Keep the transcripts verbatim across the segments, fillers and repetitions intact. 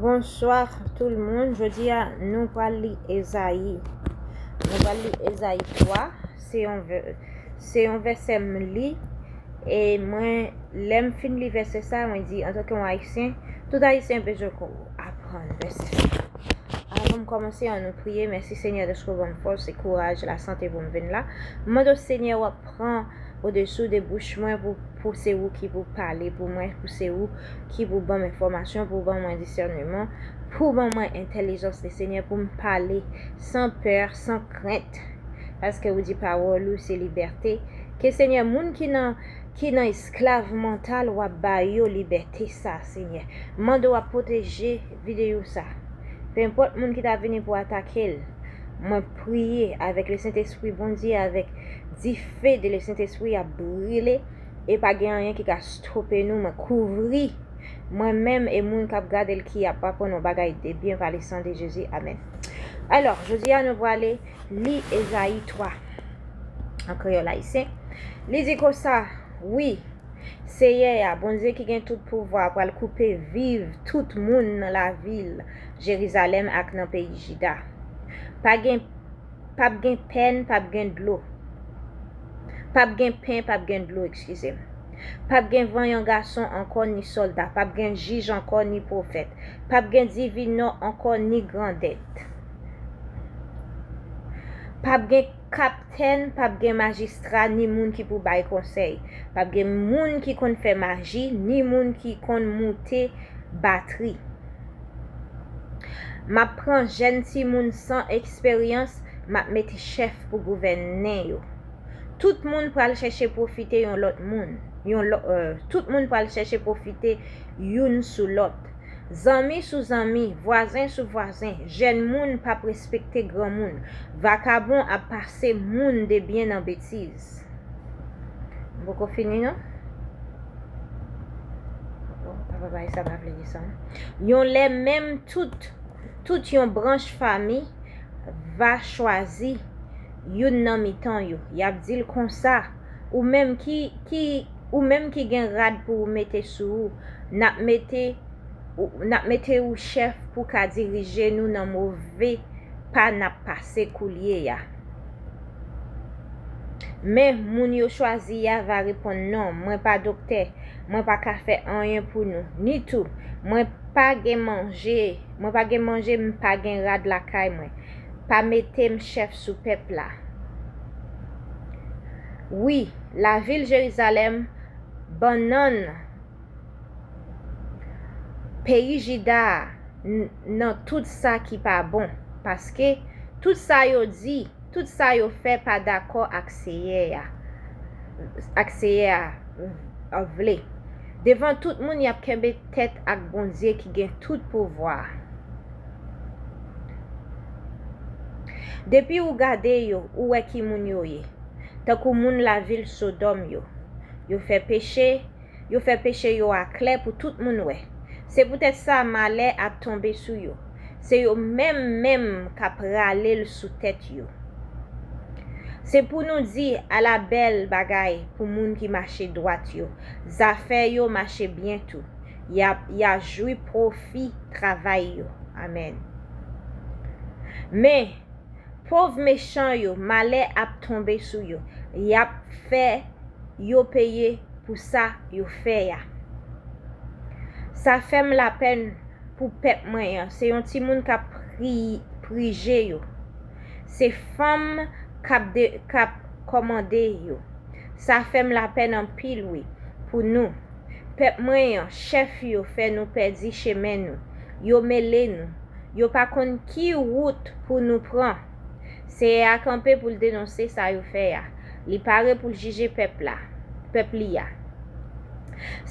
Bonsoir tout le monde. Jodi a, nou pral li Ezayi. Nou pral li Ezayi twa. Se yon vè-, se yon vèsè m li. E mwen, lè m fin li vèsè sa, mwen di, antanke yon Ayisyen, tout Ayisyen bezwen ko-, aprann vèsè sa. Avan m kòmanse, ann nou priye. Mèsi, Senyè, dèske w ban m fòs e kouraj, lasante pou m vin la. M mande w, Senyè, w ap pran odesou de bouch mwen pou, pou se ou ki pou pale pou mwen, pou se ou ki pou ban m enfòmasyon, pou ban mwen disèneman, pou ban mwen entèlijans, le Senyè, pou m pale san pè, san krent. Paske ou di pawòl ou se libète. Ke Senyè, moun ki nan, ki nan esklav mantal, w ap ba yo libète sa, Senyè. M mande w ap pwoteje videyo sa. Pe enpòt moun ki ta vini pou atake l, mwen priye avèk le Sentespri Bondye, avèk dife de le Sentespri ap brile, e pa gen anyen ki ka stope nou. Mwen kouvri mwen menm e moun k ap gade l ki ap aprann yon bagay de byen pa le san de Jezi. Amèn. Alò, jodi a nou prale li Ezayi twa an kreyòl ayisyen. Li di konsa, wi, Seyè a, Bondye ki gen tout pouvwa, pral koupe viv tout moun nan lavil Jerizalèm ak nan peyi Jida. Pa gen, p ap gen pèn, p ap gen dlo. P ap gen pen, p ap gen dlo, eskize m. P ap gen vanyan gason ankò, ni sòlda. P ap gen jij ankò, ni pwofèt. P ap gen divinò ankò, ni grandèt. P ap gen kaptèn, p ap gen majistra, ni moun ki pou bay konsèy. P ap gen moun ki konn fè maji, ni moun ki konn moute batri. M ap pran jèn timoun san eksperyans, m ap mete chèf pou gouvènen yo. Tout moun pral chèche pwofite yon lòt moun. Yon lò, euh, tout moun pral chèche pwofite youn sou lòt. Zanmi sou zanmi, vwazen sou vwazen, jèn moun p ap respekte granmoun, vakabon ap pase moun de byen nan betiz. M poko fini non. Bon, papa bay sa pa vle di sa. Yon lè menm tout, tout yon branch fami va chwazi youn nan mitan yo. Y ap di l konsa, ou menm ki, ki, ou menm ki gen rad pou ou mete sou ou, n ap mete ou, n ap mete ou chèf pou ka dirije nou nan move pa n ap pase koulye a. Men, moun yo chwazi a va reponn, non, mwen pa doktè, mwen pa ka fè anyen pou nou, ni tou, mwen pa gen manje, mwen pa gen manje, m pa gen rad lakay mwen. Pa mete m chèf sou pèp la. Wi, lavil Jerizalèm, bannann peyi Jida a, n-, nan tout sa ki pa bon, paske tout sa yo di, tout sa yo fè pa dakò ak Seyè a, ak Seyè a v-, vle. Devan tout moun, y ap kenbe tèt ak Bondye ki gen tout pouvwa a. Depi ou gade yo, ou wè ki moun yo ye, tankou moun lavil Sodòm yo. Yo fè peche, yo fè peche yo aklè pou tout moun wè. Se poutèt sa malè ap tonbe sou yo. Se yo menm menm k ap rale l sou tèt yo. Se pou nou di, ala bèl bagay pou moun ki mache dwat yo, zafè yo mache byen tou. Y ap, y a jwi pwofi travay yo. Amèn. Men, pòv mechan yo, malè ap tonbe sou yo. Y ap fè yo peye pou sa yo fè a. Sa fè m lapèn pou pèp mwen an. Se yon timoun k ap pri-, prije yo. Se fanm k ap de-, k ap kòmande yo. Sa fè m lapèn anpil, wi, pou nou. Pèp mwen an, chèf yo fè nou pèdi chemen nou. Yo mele nou. Yo pa konn ki wout pou nou pran. Seyè a kanpe pou l denonse sa yo fè a. Li pare pou l jije pèp la, pèp li a.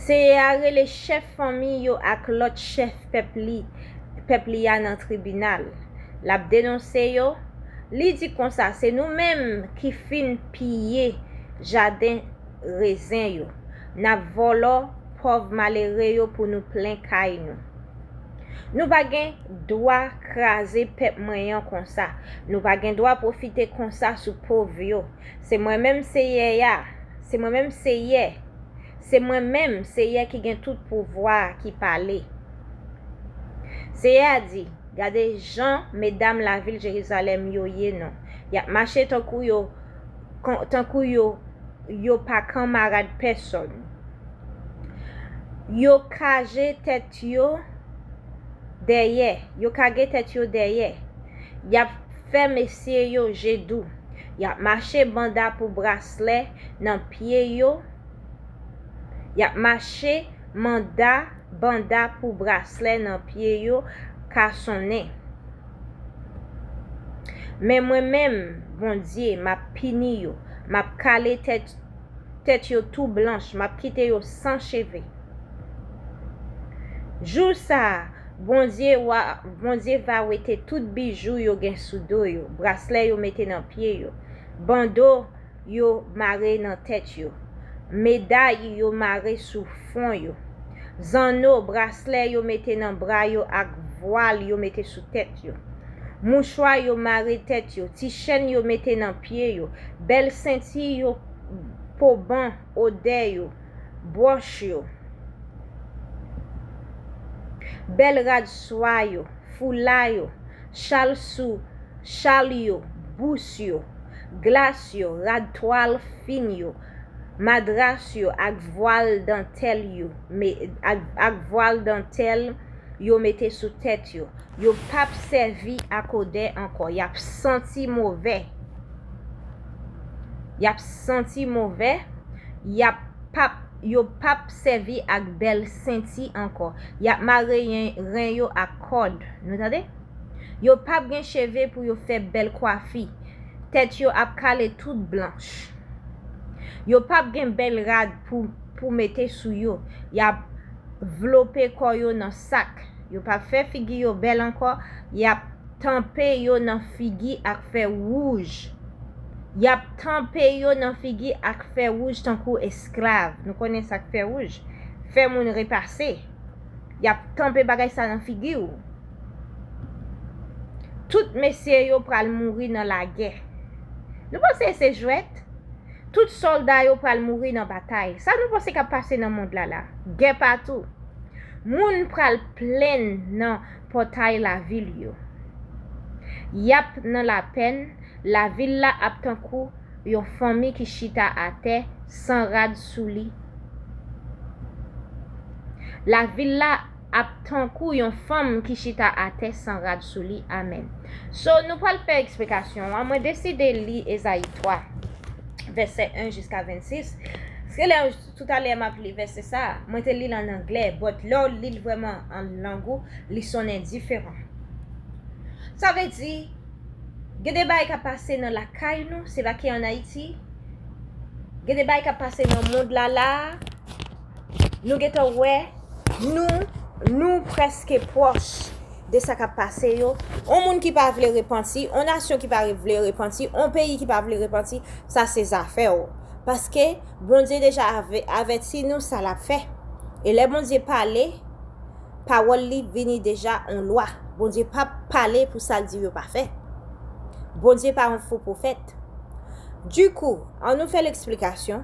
Seyè a rele chèf fanmi yo ak lòt chèf pèp li, pèp li a nan tribinal. L ap denonse yo. Li di konsa, se nou menm ki fin piye jaden rezen yo. N ap vòlò pòv malere yo pou nou plen kay nou. Nou pa gen dwa kraze pèp mwen an konsa. Nou pa gen dwa pwofite konsa sou pòv yo. Se mwen menm Seyè a. Se mwen menm Seyè. Se mwen menm Seyè ki gen tout pouvwa a ki pale. Seyè a di, gade jan medam lavil Jerizalèm yo ye non. Y ap mache tankou yo, kon- tankou yo, yo pa kanmarad pèsòn. Yo kaje tèt yo dèyè, yo kage tèt yo dèyè. Y ap fè mesye yo je dou. Y ap mache banda pou braslè nan pye yo. Y ap mache manda banda pou braslè nan pye yo ka sonnen. Men mwen menm, Bondye, m ap pini yo. M ap kale tèt tèt yo tou blanch, m ap kite yo san cheve. Jou sa a, Bondye wa, Bondye va wete tout bijou yo gen sou do yo, braslè yo mete nan pye yo, bando yo mare nan tèt yo, meday yo mare sou fwon yo, zanno, braslè yo mete nan bra yo ak vwal yo mete sou tèt yo, mouchwa yo mare tèt yo, ti chèn yo mete nan pye yo, bèl senti yo, poban odè yo, bwòch yo, bèl rad swa yo, foula yo, chal sou chal yo, bous yo, glas yo, rad twal fin yo, madras yo ak vwal dantèl yo, me- ak, ak vwal dantèl yo mete sou tèt yo. Yo p ap sèvi ak odè ankò. Y ap santi movè. Y ap santi movè. Y ap p ap, yo p ap sèvi ak bèl senti ankò. Y ap mare yen- ren yo ak kòd. Nou tande? Yo p ap gen cheve pou yo fè bèl kwafi. Tèt yo ap kale tout blanch. Yo p ap gen bèl rad pou, pou mete sou yo. Y ap vlope kò yo nan sak. Yo p ap fè figi yo bèl ankò. Y ap tanpe yo nan figi ak fè wouj. Y ap tanpe yo nan figi ak fè wouj tankou esklav. Nou konnen sa k fè wouj? Fè moun repase. Y ap tanpe bagay sa nan figi w. Tout mesye yo pral mouri nan lagè. Nou panse se jwèt? Tout sòlda yo pral mouri nan batay. Sa nou panse k ap pase nan mond la la? Gè patou. Moun pral plenn nan pòtay lavil yo. Y ap nan lapèn, lavil la ap tankou yon fanmi ki chita atè san rad sou li. Lavil la ap tankou yon fanm ki chita atè san rad sou li. Amèn. So, nou pral fè eksplikasyon an. Mwen deside li Ezayi twa, vèsè en jiska vennsis. Paske lè, toutalè, m ap li vèsè sa a, mwen te li l ann anglè, but lè w li l vrèman an lang ou, li sonnen diferan. Sa vle di, gen de bagay k ap pase nan lakay nou, se pa ke ann Ayiti. Gen de bagay k ap pase nan mond la la a. Nou gentan wè, nou, nou prèske pwòch de sa k ap pase yo. On moun ki pa vle repanti, on nasyon ki pa vle repanti, on peyi ki pa vle repanti, sa se zafè w. Paske Bondye deja avè- avèti nou sa l ap fè. E lè Bondye pale, pawòl li vini deja on lwa. Bondye p ap pale pou sa l di yo pa fè. Bondye pa yon fo pwofèt. Dikou, ann nou fè l eksplikasyon.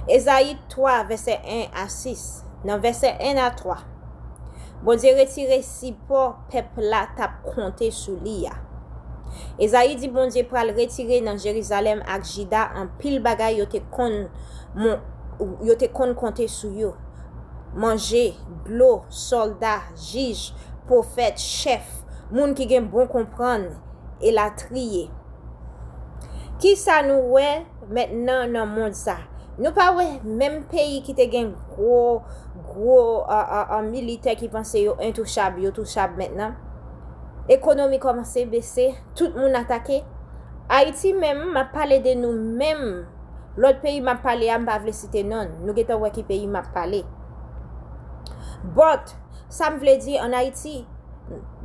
Ezayi twa, vèsè en a sis. Nan vèsè en a twa, Bondye retire sipò pèp la t ap konte sou li a. Ezayi di Bondye pral retire nan Jerizalèm ak Jida anpil bagay yo te konn mon- yo te konn konte sou yo. Manje, dlo, sòlda, jij, pwofèt, chèf, moun ki gen bon konprann, elatriye. Kisa nou wè mentnan nan mond sa? Nou pa wè menm peyi ki te gen gwo, gwo, a, a, a, militè ki panse yo entouchab, yo touchab mentnan? Ekonomi kòmanse bese, tout moun atake. Ayiti menm, m ap pale de nou menm. Lòt peyi m ap pale a, m pa vle site non l. Nou gentan wè ki peyi m ap pale. But, sa m vle di, ann Ayiti,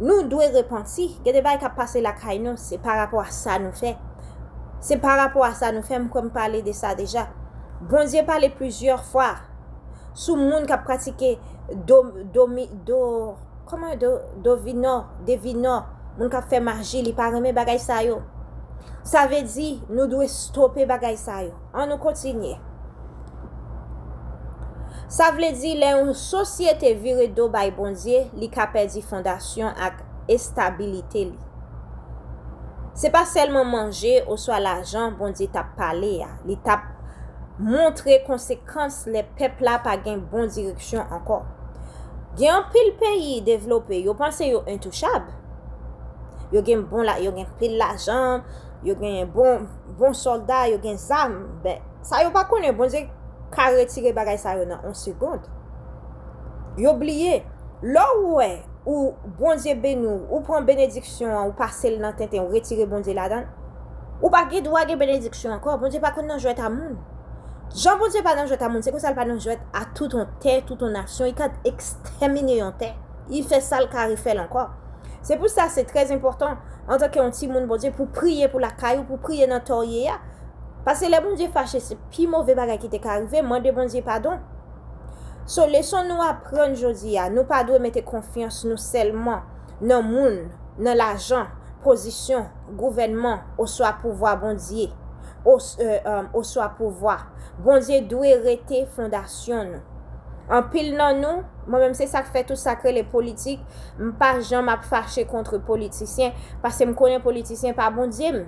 nou dwe repanti. Gen de bagay k ap pase lakay nou, se pa rapò a sa nou fè. Se pa rapò a sa nou fè, m kwè m pale de sa deja. Bondye pale plizyè fwa sou moun k ap pratike do, domi, do, kòman, do, dovinò, devinò, moun k ap fè maji, li pa renmen bagay sa yo. Sa vle di, nou dwe stope bagay sa yo. Ann nou kontinye. Sa vle di, lè yon sosyete vire do bay Bondye, li ka pèdi fondasyon ak estabilite li. Se pa sèlman manje oswa lajan Bondye t ap pale a, li t ap montre konsekans lè pèp la pa gen bon direksyon ankò. Gen anpil peyi devlope, yo panse yo entouchab. Yo gen bon la, yo gen pil lajan, yo gen bon, bon sòlda, yo gen zam. Ben, sa yo pa konnen, Bondye ka retire bagay sa yo nan yon segond. Yo bliye. Lè w wè ou Bondye beni w, ou pran benediksyon an, ou pase l nan tenten, ou retire Bondye ladan l, ou pa gen dwa gen benediksyon ankò. Bondye pa konn nan jwèt a moun. Jan Bondye pa nan jwèt a moun, se konsa l pa nan jwèt a tout yon tè, tout yon nasyon. Li ka ekstèmine yon tè. Li fè sa l ka refè l ankò. Se pou sa se trè enpòtan, antanke yon timoun Bondye, pou priye pou lakay ou, pou priye nan tè w ye a. Paske lè Bondye fache, se pi move bagay ki te ka rive, mande Bondye padon. So, leson nou aprann jodi a, nou pa dwe mete konfyans nou sèlman nan moun, nan lajan, pozisyon, gouvènman, oswa pouvwa Bondye, os-, euh, euh, oswa pouvwa. Bondye dwe rete fondasyon nou. Anpil nan nou, mwen menm se sa k fè tout sa k rele politik, m pa janm ap fache kont politisyen, paske m konnen politisyen pa Bondye m.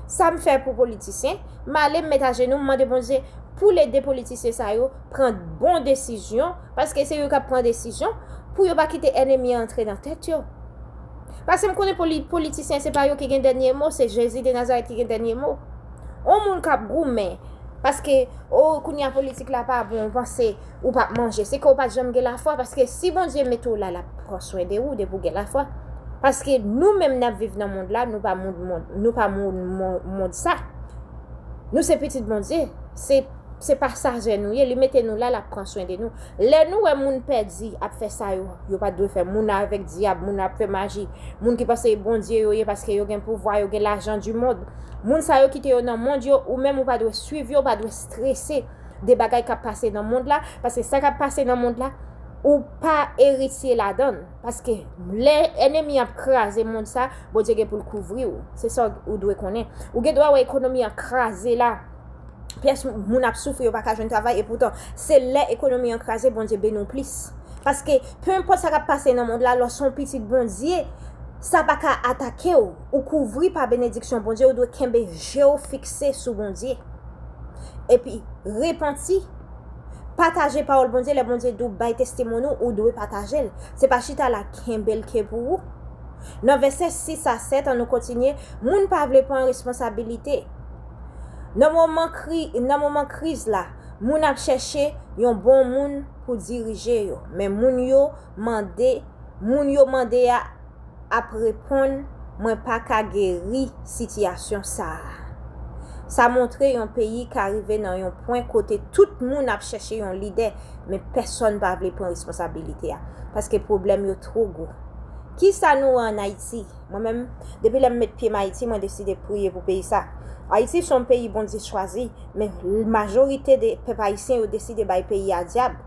Sa m fè pou politisyen, m ale m met ajenou, m mande Bondye pou l ede politisyen sa yo pran bon desizyon, paske se yo k ap pran desizyon, pou yo pa kite ènmi an antre nan tèt yo. Paske m konnen poli-, politisyen se pa yo ki gen dènye mo, se Jezi de Nazarèt ki gen dènye mo. On moun k ap goumen, paske, o, kounye a politik la pa bon, ou panse ou p ap manje. Se ke ou pa t janm gen lafwa, paske si Bondye mete w la, l ap pran swen de ou depi w gen lafwa. Paske nou menm n ap viv nan mond la, nou pa moun, mond, nou pa moun, mond, mond sa. Nou se pitit Bondye. Se, se pasajè nou ye. Li mete nou la, l ap pran swen de nou. Lè nou wè moun pèdi ap fè sa yo, yo pa t dwe fè. Moun avèk dyab, moun ap fè maji, moun ki panse Bondye yo ye paske yo gen pouvwa, yo gen lajan di mond. Moun sa yo kite yo nan mond yo, ou menm ou pa dwe swiv yo, ou pa dwe strese de bagay k ap pase nan mond la, paske sa k ap pase nan mond la, ou pa eritye ladan l. Paske lè ènmi ap kraze mond sa, Bondye gen pou l kouvri w. Se sa ou dwe konnen. Ou gen dwa wè ekonomi an kraze la. Pyès moun ap soufri, yo pa ka jwenn travay, epoutan, se lè ekonomi an kraze, Bondye beni w plis. Paske, pe enpòt sa k ap pase nan mond la, lè w se yon pitit Bondye, sa pa ka atake w. Ou kouvri pa benediksyon Bondye, ou dwe kenbe je w fikse sou Bondye. Epi, repanti. Pataje pawòl Bondye, lè Bondye di w bay testimoni w, ou dwe pataje l. Se pa chita la kenbe l ke pou ou. Nan vèsè sis a sèt, ann nou kontinye, moun pa vle pran responsabilite. Nan moman kri-, nan moman kriz la, moun ap chèche yon bon moun pou dirije yo, men moun yo mande, moun yo mande a ap reponn, "Mwen pa ka geri sitiyasyon sa a." Sa montre yon peyi ka rive nan yon pwen kote tout moun ap chèche yon lidè, men pèsonn pa vle pran responsabilite a, paske pwoblèm yo twò gwo. Kisa nou wè ann Ayiti? Mwen menm, depi lè m met pye m Ayiti, mwen deside priye pou peyi sa. Ayiti se yon peyi Bondye chwazi, men majorite de pèp ayisyen yo deside bay peyi a dyab.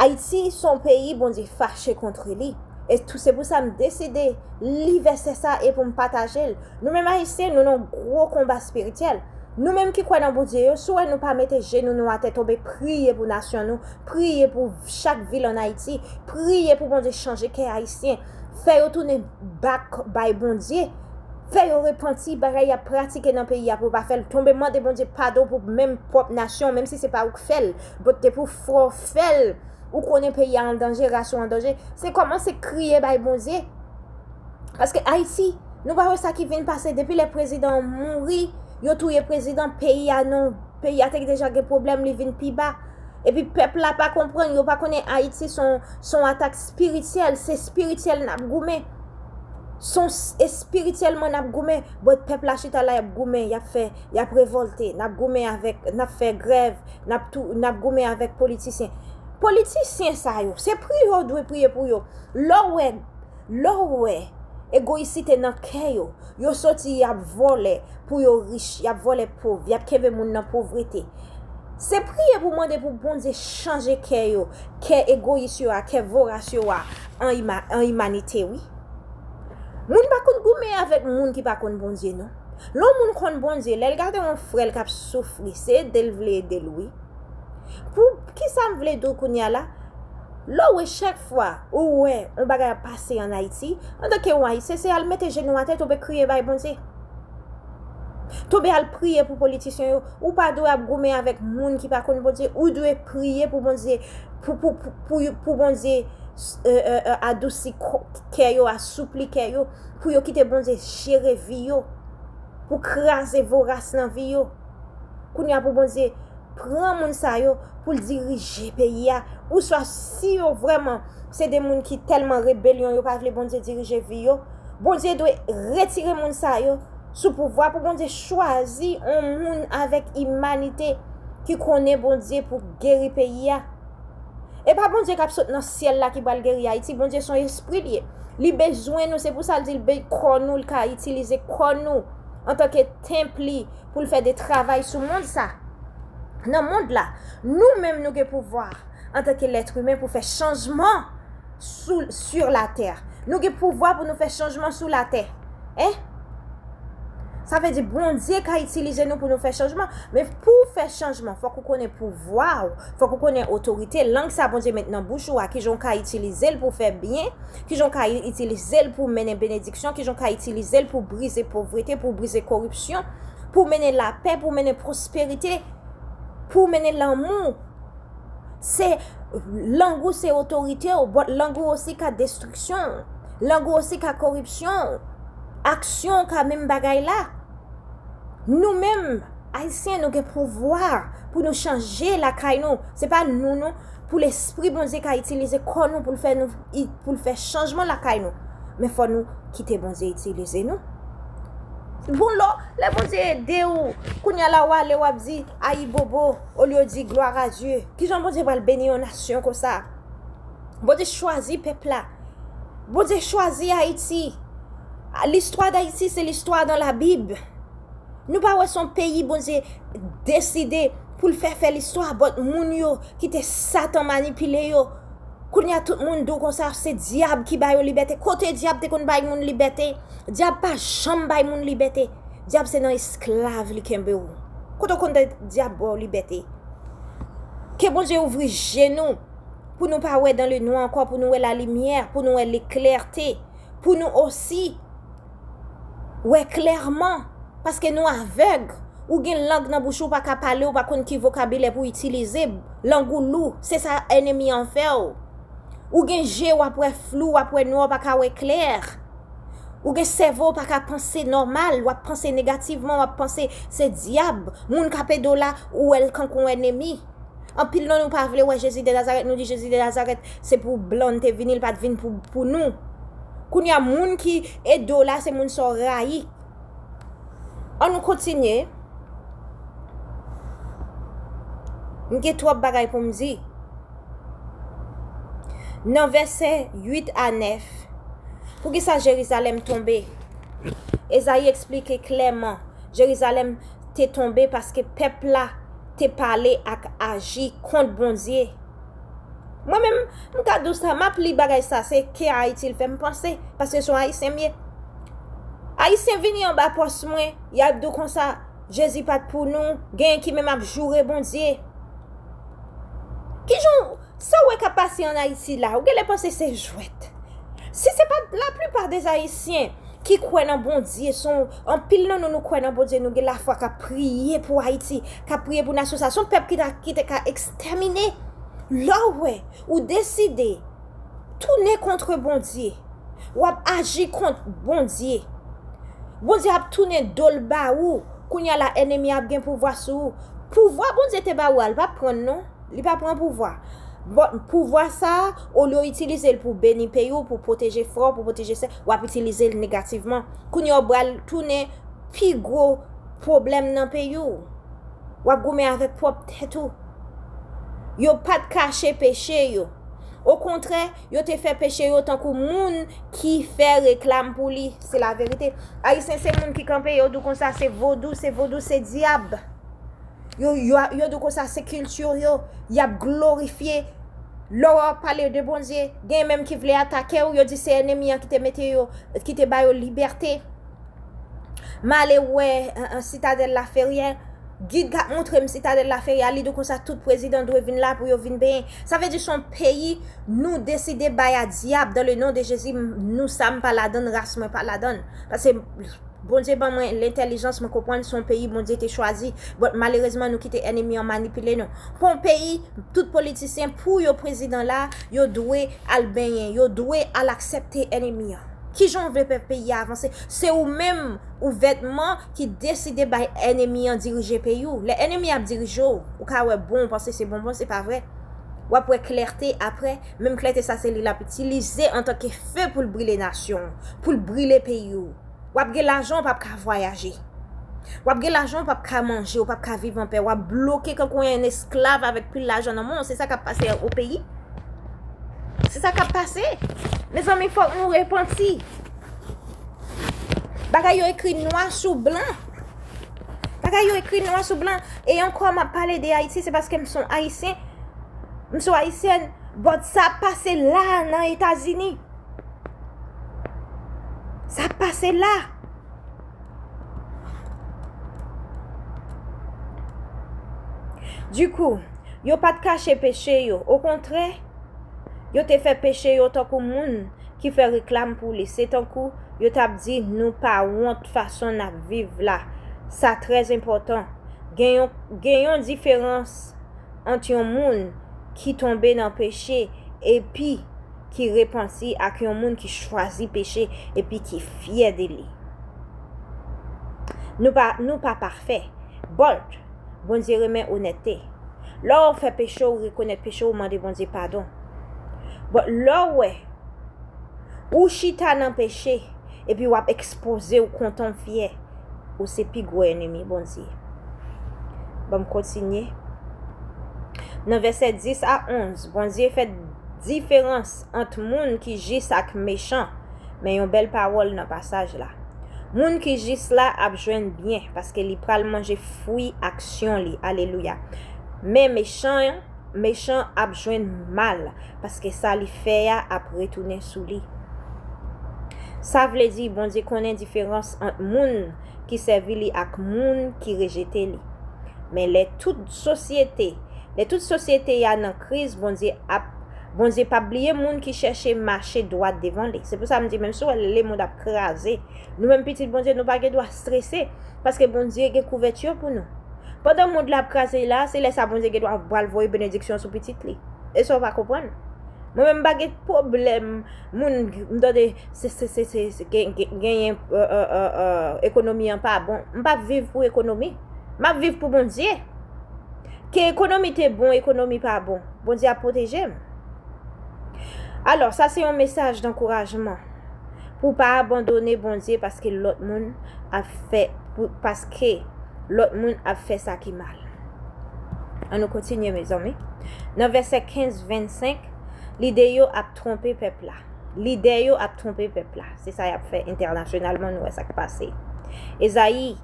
Ayiti se yon peyi Bondye fache kont li. E tou, se pou sa m deside li vèsè sa e pou m pataje l. Nou menm Ayisyen, nou nan yon gwo konba espirityèl. Nou menm ki kwè nan Bondye yo, si w wè nou pa mete jenou nou atè, tonbe priye pou nasyon nou, priye pou chak vil ann Ayiti, priye pou Bondye chanje kè Ayisyen, fè yo tounen back bay Bondye, fè yo repanti bagay y ap pratike nan peyi a pou yo pa fè l, tonbe mande Bondye padon pou menm pwòp nasyon, menm si se pa ou k fè l, but depi w fè, w fè l, ou konnen peyi a an danje, ras ou an danje, se kòmanse kriye bay Bondye. Paske Ayiti, nou pa wè sa ki vin pase depi lè prezidan an mouri, yo touye prezidan, peyi a non, peyi a te deja gen pwoblèm, li vin pi ba. Epi pèp la pa konprann, yo pa konnen Ayiti se yon, se yon atak espirityèl, se espirityèl n ap goumen. Se yon s-, espirityèlman n ap goumen, but pèp la chita la, y ap goumen, y ap fè, y ap revòlte, n ap goumen avèk, n ap fè grèv, n ap tou, n ap goumen avèk politisyen. Politisyen sa yo, se priye w dwe priye pou yo. Lè w wè, lè w wè egoyisite nan kè yo, yo soti, y ap vòlè pou yo rich, y ap vòlè pòv, y ap kenbe moun nan povrete. Se priye pou mande pou Bondye chanje kè yo, kè egoyis yo a, kè voras yo a, an ima-, an imanite, wi. Moun pa konn goumen avèk moun ki pa konn Bondye, non. Lè yon moun konn Bondye, lè l gade yon frè l k ap soufri, se ede l vle ede l, wi. Pou ki sa m vle di w kounye a la? Lè w wè chak fwa ou wè yon bagay ap pase ann Ayiti, antanke yon Ayisyen, se al mete jenou atè, tonbe kriye bay Bondye. Tonbe al priye pou politisyen yo. Ou pa dwe ap goumen avèk moun ki pa konn Bondye. Ou dwe priye pou Bondye, pou, pou, pou, pou, pou Bondye, euh, euh, euh, adousi kè yo, asoupli kè yo, pou yo kite Bondye jere vi yo, pou kraze voras nan vi yo. Kounye a pou Bondye pran moun sa yo pou l dirije peyi a. Oswa si yo vrèman se de moun ki tèlman rebelyon, yo pa vle Bondye dirije vi yo, Bondye dwe retire moun sa yo sou pouvwa pou Bondye chwazi yon moun avèk imanite ki konnen Bondye pou geri peyi a. E pa Bondye k ap sot nan syèl la ki pral geri Ayiti. Bondye se yon espri l ye. Li bezwen nou, se pou sa l di l be kò nou, l ka itilize kò nou antanke tenp li pou l fè de travay sou mond sa. Nan mond la, nou menm nou gen pouvwa antanke lèt imen pou fè chanjman sou, sur la tè. Nou gen pouvwa pou nou fè chanjman sou latè. Hein? Sa vle di Bondye ka itilize nou pou nou fè chanjman. Men pou w fè chanjman, fòk ou konnen pouvwa w, fòk ou konnen otorite. Lang sa Bondye met nan bouch ou a, kijan w ka itilize l pou fè byen, kijan w ka itilize l pou mennen benediksyon, kijan w ka itilize l pou brize povrete, pou brize koripsyon, pou mennen lapè, pou mennen pwosperite, pou mennen lanmou. Se lang ou se otorite w, but lang ou osi ka destriksyon w. Lang ou osi ka koripsyon w. Aksyon w ka menm bagay la. Nou menm, Ayisyen, nou gen pouvwa pou nou chanje lakay nou. Se pa nou, non. Pou Lespri Bondye ka itilize kò nou pou l fè nou, i- pou l fè chanjman lakay nou. Men fò nou kite Bondye itilize nou. Bon, lò, lè Bondye ede w, kounye a la w ale w ap di ayibobo, olye w di glwa a Dye. Kijan Bondye pral beni yon nasyon konsa? Bondye chwazi pèp la. Bondye chwazi Ayiti. Listwa d Ayiti se listwa dan Labib. Nou pa wè se yon peyi Bondye deside pou l fè fè listwa, but moun yo kite Satan manipile yo. Kounye a tout moun di w konsa se dyab ki ba yo libète. Kote dyab te konn bay moun libète? Dyab pa janm bay moun libète. Dyab se nan esklav li kenbe w. Kote w konn tande dyab ba w libète? Ke Bondye ouvri je nou pou nou pa wè dan le nwa ankò, pou nou wè lalimyè, pou nou wè leklète, pou nou osi wè klèman, paske nou avèg. Ou gen lang nan bouch ou, ou pa ka pale, ou pa konn ki vokabilè pou itilize. Lang ou lou, se sa ènmi an fè w. Ou gen je, w ap wè flou, w ap wè nwa, w pa ka wè klè. Ou gen sèvo, w pa ka panse nòmal, w ap panse negativman, w ap panse se dyab. Moun k ap ede w la, ou wè l kankou yon ènmi. Anpil nan nou pa vle wè Jezi de Nazarèt, nou di Jezi de Nazarèt se pou blan te vini, li pa t vin pou, pou nou. Kounye a, moun ki ede w la, se moun sa w rayi. Ann nou kontinye. M gen twòp bagay pou m di. Nan vèsè uit a nèf, poukisa Jerizalèm tonbe? Ezayi eksplike klèman, Jerizalèm te tonbe paske pèp la te pale ak aji kont Bondye. Mwen menm, m ka di w sa, m ap li bagay sa, se ke Ayiti l fè m panse, paske se yon Ayisyen m ye. Ayisyen vini anba pòs mwen, y ap di w konsa, Jezi pa t pou nou, genyen ki menm ap joure Bondye. Kijan w, sa w wè k ap pase ann Ayiti la, ou genlè panse se jwèt. Si se pa laplipa dè Ayisyen ki kwè nan Bondye, se yon, anpil nan nou, nou kwè nan Bondye, nou gen lafwa k ap priye pou Ayiti, k ap priye pou nasyon sa. Se yon pèp ki ta, ki te ka ekstèmine. Lè w wè, ou deside tounen kont Bondye, w ap aji kont Bondye. Bondye ap tounen do l ba ou. Kounye a la, ènmi ap gen pouvwa sou ou. Pouvwa Bondye te ba ou a, l p ap pran l non. Li pa pran pouvwa. Bon, pouvwa sa a, olye w itilize l pou beni peyi w, pou pwoteje frè w, pou pwoteje sè, w ap itilize l negativman. Kounye a w pral tounen pi gwo pwoblèm nan peyi w. W ap goumen avèk pwòp tèt ou. Yo pa t kache peche yo. Okontrè, yo te fè peche yo tankou moun ki fè reklam pou li. Se laverite. Ayisyen se moun ki kanpe, yo di w konsa se vodou, se vodou, se dyab. Yo, yo, yo di w konsa se kilti yo, y ap glorifye. Lè w ap pale de Bondye, gen menm ki vle atake w, yo di se ènmi an ki te mete yo, ki te ba yo libète. M ale wè, an, an, Sitadèl Laferyè, Gid k ap montre m Sitadèl Laferyè a, li di w konsa tout prezidan dwe vin la pou yo vin benyen. Sa vle di se yon peyi nou deside bay a dyab, dans le nom de Jésus, m- nou sa m pa ladann, ras mwen pa ladann. Paske Bondye ban mwen lentèlijans, mwen konprann se yon peyi Bondye te chwazi. But malerezman, nou kite ènmi an manipile nou. Pou yon peyi, tout politisyen, pou yo prezidan la, yo dwe al benyen, yo dwe al aksepte ènmi an. Kijan w vle fè peyi a avanse? Se ou menm, ouvètman, ki deside bay ènmi an dirije peyi w. Lè ènmi ap dirije w, ou ka wè bon, ou panse se bonbon, se pa vre. W ap wè klète apre, menm klète sa se li l ap itilize antanke fe pou l brile nasyon, pou l brile peyi w. W ap gen lajan, w p ap ka vwayaje. W ap gen lajan, w p ap ka manje, w p ap ka viv anpè. W ap bloke kankou yon esklav avèk pil lajan nan men w. Se sa k ap pase o peyi. Se sa k ap pase. Mezanmi, fòk nou repanti. Bagay yo ekri nwa sou blan. Bagay yo ekri nwa sou blan. E ankò, m ap pale de Ayiti, se paske m se yon Ayisyen. M se yon Ayisyèn. But sa ap pase la nan Etazini. Sa ap pase la. Dikou, yo pa t kache peche yo. Okontrè, yo te fè peche yo tankou moun ki fè reklam pou li. Se tankou yo t ap di, nou pa wont fason n ap viv la. Sa trè enpòtan. Gen yon, gen yon diferans ant yon moun ki tonbe nan peche epi ki repanti ak yon moun ki chwazi peche epi ki fyè de li. Nou pa, nou pa pafè. But, Bondye renmen onète. Lè w fè peche, w rekonèt peche, w mande Bondye padon. But lè w wè ou chita nan peche, epi w ap ekspoze w kontan w fyè, ou se pi gwo ènmi Bondye. Ban m kontinye. Nan vèsè dis a onz, Bondye fè diferans ant moun ki jis ak mechan, men yon bèl pawòl nan pasaj la. Moun ki jis la ap jwenn byen, paske li pral manje fwi aksyon li. Alelouya. Men mechan, mechan ap jwenn mal, paske sa li fè a ap retounen sou li. Sa vle di, Bondye konnen diferans ant moun ki sèvi li ak moun ki rejete li. Men lè tout sosyete, lè tout sosyete a nan kriz, Bondye ap, Bondye p ap bliye moun ki chèche mache dwat devan li. Se pou sa m di, menm si w wè lemonn ap kraze, nou menm pitit Bondye, nou pa gen dwa strese, paske Bondye gen kouvèti pou nou. Pandan mond la ap kraze la, se lè sa Bondye gen dwa pral voye benediksyon sou pitit li. E sa w pa konprann? Mwen menm m pa gen pwoblèm moun m tande se, se, se, se, se gen, gen, genyen, euh, euh, euh, euh, ekonomi an pa bon. M p ap viv pou ekonomi. M ap viv pou Bondye. Ke ekonomi te bon, ekonomi pa bon, Bondye ap pwoteje m. Alò, sa se yon mesaj dankourajman pou w pa abandone Bondye paske lòt moun ap fè, pou, paske lòt moun ap fè sa ki mal. An nou kontinye, mezanmi. Nan vèsè kenz, vennsenk, lidè yo ap twonpe pèp la. Lidè yo ap twonpe pèp la. Se sa y ap fè entènasyonalman, nou wè sa k pase. Ezayi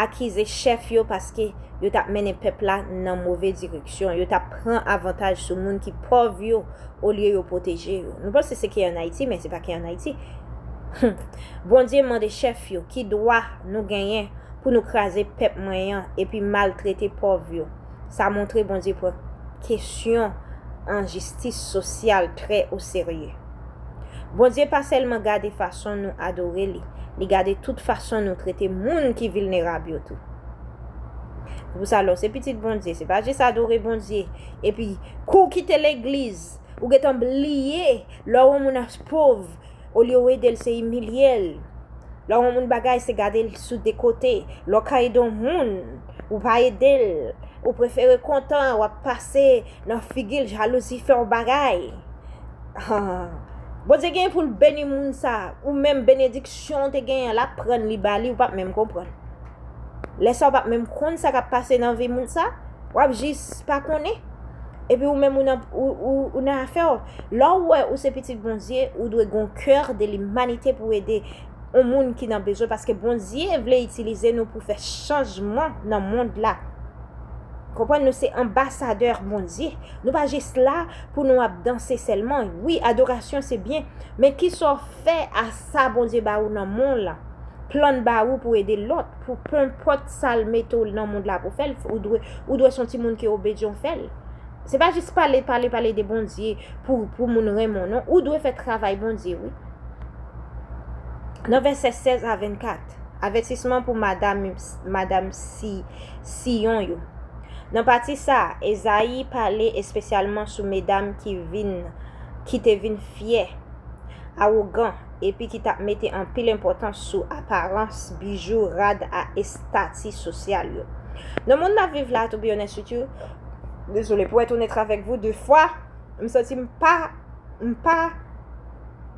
akize chèf yo paske yo t ap mennen pèp la nan move direksyon. Yo t ap pran avantaj sou moun ki pòv yo olye yo pwoteje yo. Nou panse se ki ann Ayiti, men se pa ki ann Ayiti. Bondye mande chèf yo, ki dwa nou genyen pou nou kraze pèp mwen an epi maltrete pòv yo? Sa montre Bondye pran kesyon enjistis sosyal trè oserye. Bondye pa sèlman gade fason nou adore li, li gade tout fason nou trete moun ki vilnerab yo tou. Se pou sa, lè w se pitit Bondye, se pa jis adore Bondye, epi kou w kite legliz, ou gentan bliye lè yon moun ap pòv, olye w ede l, se imilye l. Lè yon moun bagay, se gade l sou de kote. Lè w ka ede yon moun, ou pa ede l. Ou prefere kontan, w ap pase nan figi l, jalouzi fè w bagay. Bondye gen pou l beni moun sa. Ou menm benediksyon w te genyen, l ap pran li ba li, ou p ap menm konprann. Lè sa w p ap menm konn sa k ap pase nan vi moun sa, w ap jis pa konnen. Epi ou menm ou nan, ou, ou, ou nan afè w. Lè w wè ou se pitit Bondye, ou dwe gen yon kè de limanite pou w ede yon moun ki nan bezwen, paske Bondye vle itilize nou pou fè chanjman nan mond la. Konprann, nou se anbasadè Bondye. Nou pa jis la pou nou ap danse sèlman. Wi, adorasyon se byen, men kisa w fè a sa Bondye ba ou nan men w la? plan ba ou pou ede lòt, pou penpòt sa l mete w nan mond la pou fè l, ou dwe, ou dwe se yon timoun ki obedyan, fè l. Se pa jis pale, pale, pale de Bondye pou, pou moun renmen w, non. Ou dwe fè travay Bondye, wi. Nan vèsè sèz a vennkat, avètisman pou madanm, madanm Si-, Siyon yo. Nan pati sa a, Ezayi pale espesyalman sou medam ki vin, ki te vin fyè, awogan, epi ki t ap mete anpil enpòtans sou aparans, bijou, rad a estati sosyal yo. Nan mond n ap viv la, to be honest with you, dezole, pou être honnête avec vous, defwa, m santi m pa, m pa,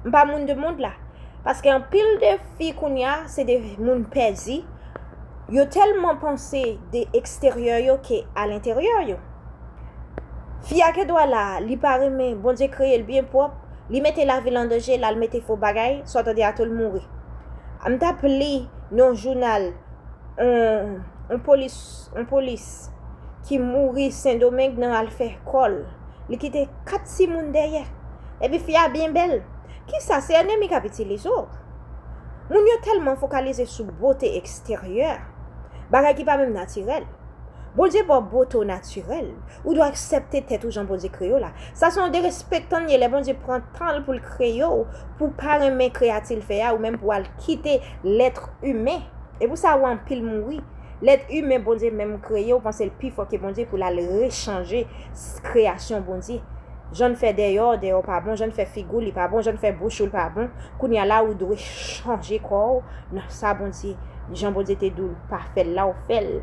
m pa moun de mond la. Paske anpil de fi kounye a, se de moun pèdi, yo tèlman panse de eksteryè yo ke a lenteryè yo. Fi a gen dwa la, li pa renmen, Bondye kreye l byen pwòp, li mete lavi l an danje, l al mete fo bagay, sa w tande atò l mouri. M t ap li nan yon jounal, yon, yon polis, yon polis ki mouri Sendomeng nan al fè kò l. Li kite kat timoun dèyè. Epi fi a byen bèl. Kisa? Se ènmi k ap itilize w. Moun yo tèlman fokalize sou bote eksteryè, bagay ki pa menm natirèl. Bondye ba w bote w natirèl. Ou dwe aksepte tèt ou jan Bondye kreye w la. Sa se yon derespektan l ye lè Bondye pran tan l pou l kreye w, pou w pa renmen kreyati l fè a, ou menm pou w al kite lèt imen. E pou sa ou anpil mouri. Lèt imen Bondye menm kreye, ou panse l pi fò ke Bondye pou l al rechanje s-, kreyasyon Bondye. Jan n fè dèyò, dèyò pa bon, jan n fè figi w, li pa bon, jan n fè bouch ou, li pa bon. Kounye a la, ou dwe chanje kò w nan sa Bondye, jan Bondye te di w pa fè l la, ou fè l.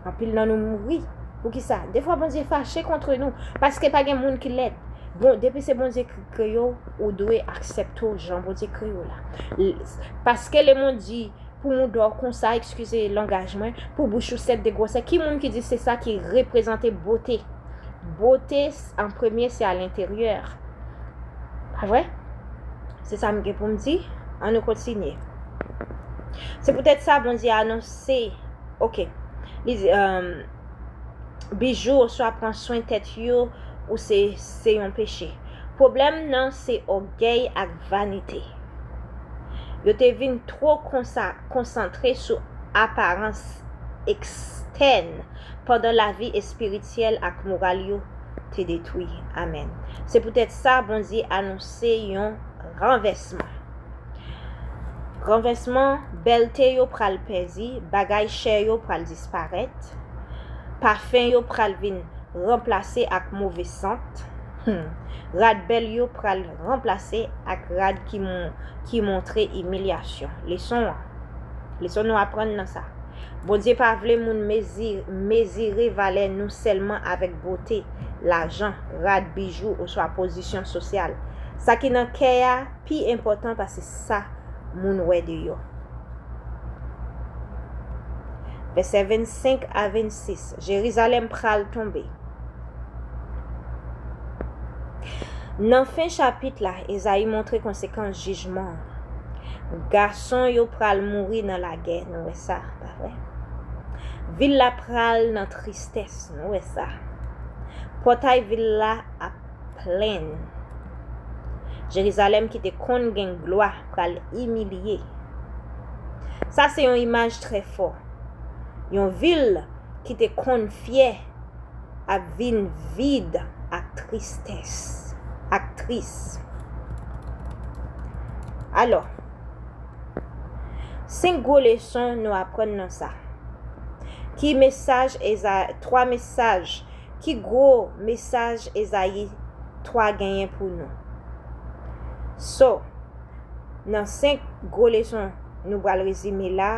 Anpil nan nou mouri. Poukisa? Defwa Bondye fache kont nou, paske pa gen moun ki lèd. Bon, depi se Bondye ki kreye w, ou dwe aksepte w jan Bondye kreye w la. L-, paske le mond di, pou moudò konsa, eskize langaj mwen, pou bouch ou sèt de gwosè. Ki moun ki di se sa ki reprezante bote? Bote, s-, an premye, se a lenteryè. Pa vre? Se sa m gen pou m di. Ann nou kontinye. Se poutèt sa Bondye anonse, oke, li di, um, bijou oswa pran swen tèt yo, ou se, se yon peche. Pwoblèm nan se ògèy ak vanite. Yo te vin twò konsa-, konsantre sou aparans ekstèn, pandan lavi espirityèl ak moral yo te detwi. Amèn. Se poutèt sa Bondye anonse yon ranvèsman. Ranvèsman, bèlte yo pral pèdi, bagay chè yo pral disparèt, pafen yo pral vin ranplase ak move sant. Hmm. Rad bèl yo pral ranplase ak rad ki mon-, ki montre imilyasyon. Leson an. Leson nou aprann nan sa. Bondye pa vle moun mezi-, mezire valè nou sèlman avèk bote, lajan, rad, bijou, oswa pozisyon sosyal. Sa ki nan kè a pi enpòtan pase sa moun wè deyò. Vèsè vennsenk a vennsis, Jerizalèm pral tonbe. Nan fen chapit la, Ezayi montre konsekans jijman an. Gason yo pral mouri nan lagè, nou wè sa, pa vre? Vil la pral nan tristès, nou wè sa. Pòtay vil la ap plenn. Jerizalèm ki te konn gen glwa pral imilye. Sa se yon imaj trè fò. Yon vil ki te konn fyè ap vin vid ak tristès, ak tris. Alò, senk gwo leson nou aprann nan sa. Ki mesaj Eza-, twa mesaj, ki gwo mesaj Ezayi twa genyen pou nou? So, nan senk gwo leson nou pral rezime la,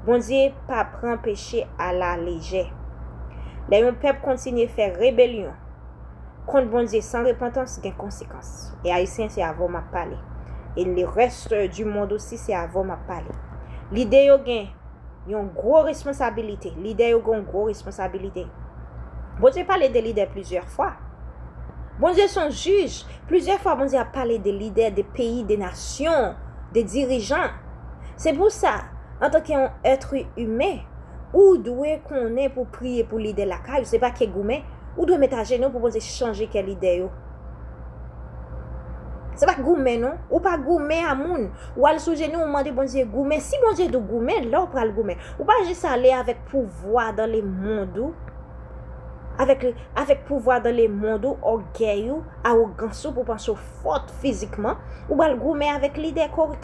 Bondye pa pran peche alalejè. Lè yon pèp kontinye fè rebelyon kont Bondye san repantans, gen konsekans. E Ayisyen, se avè w m ap pale. E le reste du monde aussi, se avè w m ap pale. Lidè yo gen yon gwo responsabilite. Lidè yo gen yon gwo responsabilite. Bondye pale de lidè plizyè fwa. Bondye se yon jij. Plizyè fwa, Bondye ap pale de lidè, de peyi, de nasyon, de dirijan. Se pou sa, antanke yon èt imen, ou dwe konnen pou priye pou lidè lakay ou, se pa ke goumen. Ou dwe met ajenou pou Bondye chanje kè lidè yo. Se pa goumen non. Ou pa goumen a moun. Ou al sou jenou, ou mande Bondye goumen. Si Bondye di w goumen, lè w pral goumen. Ou pa jis ale avèk pouvwa dans le monde ou. Avèk, avèk pouvwa dans le monde ou, ògèy ou, awogans ou, pou panse w fò fizikman. Ou pral goumen avèk lidè koriptè.